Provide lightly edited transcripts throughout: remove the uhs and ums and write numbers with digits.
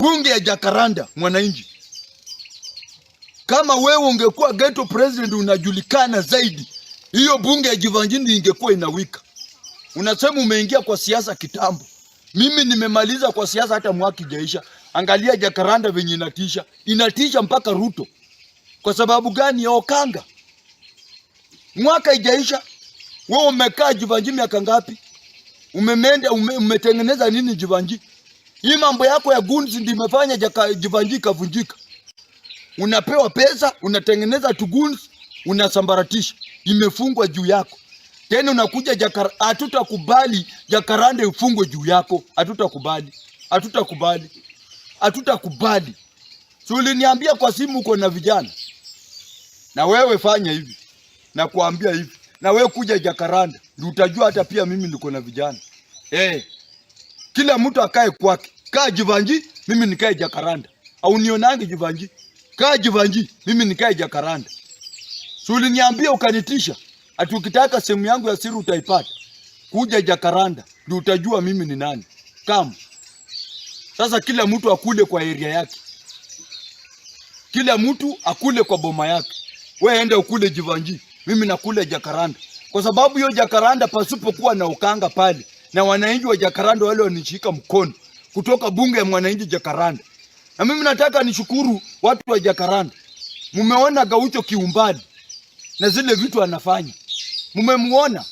Bunge ya Jacaranda, mwananchi, kama wewe ungekuwa ghetto president unajulikana zaidi, hiyo bunge ya Jeevanjee ingekuwa inawika. Unasema umeingia kwa siasa kitambo. Mimi nimemaliza kwa siasa hata mwaka ijaisha. Angalia Jacaranda venye inatisha, inatisha mpaka Ruto. Kwa sababu gani? Ya Okanga. Mwaka ijaisha, wewe umekaa Jeevanjee miaka ngapi? Umetengeneza nini Jeevanjee? Hii mambo yako ya goons ndio imefanya Jeevanjee ikavunjika. Unapewa pesa, unatengeneza tu goons, unasambaratisha. Imefungwa juu yako. Tena unakuja hatutakubali Jacaranda ifungwe juu yako. Hatutakubali. Hatutakubali. Hatutakubali. Si uliniambia kwa simu uko na vijana? Na wewe fanya hivi. Nakuambia hivi. Na wewe kuja Jacaranda, ndio utajua hata pia mimi niko na vijana. Kila mtu akae kwake. Kaa Jeevanjee, mimi nikae Jacaranda. Au nionange Jeevanjee. Kaa Jeevanjee, mimi nikae Jacaranda. Si uliniambia ukanitisha, ati ukitaka sehemu yangu ya siri utaipata. Kuja Jacaranda, ndio utajua mimi ni nani. Kama sasa kila mtu akule kwa area yake. Kila mtu akule kwa boma yake. Wewe enda ukule Jeevanjee, mimi nakule Jacaranda. Kwa sababu hiyo Jacaranda pasipokuwa na Okanga pale na wananchi wa Jacaranda wale wanishika mkono kutoka bunge ya mwananchi Jacaranda. Na mimi nataka nishukuru watu wa Jacaranda. Mumeona Gaucho kiumbali na zile vitu anafanya. Mumemuona?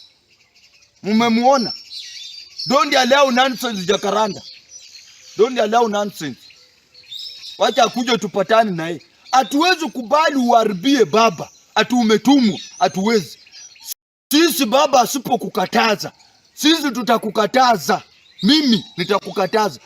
Mumemuona? Don't allow nonsense Jacaranda. Don't allow nonsense. Wacha akuje tupatane naye. Hatuwezi kubali uharibie baba. Ati umetumwa, hatuwezi. Sisi baba asipokukataza, sisi tutakukataza. Mimi nitakukataza.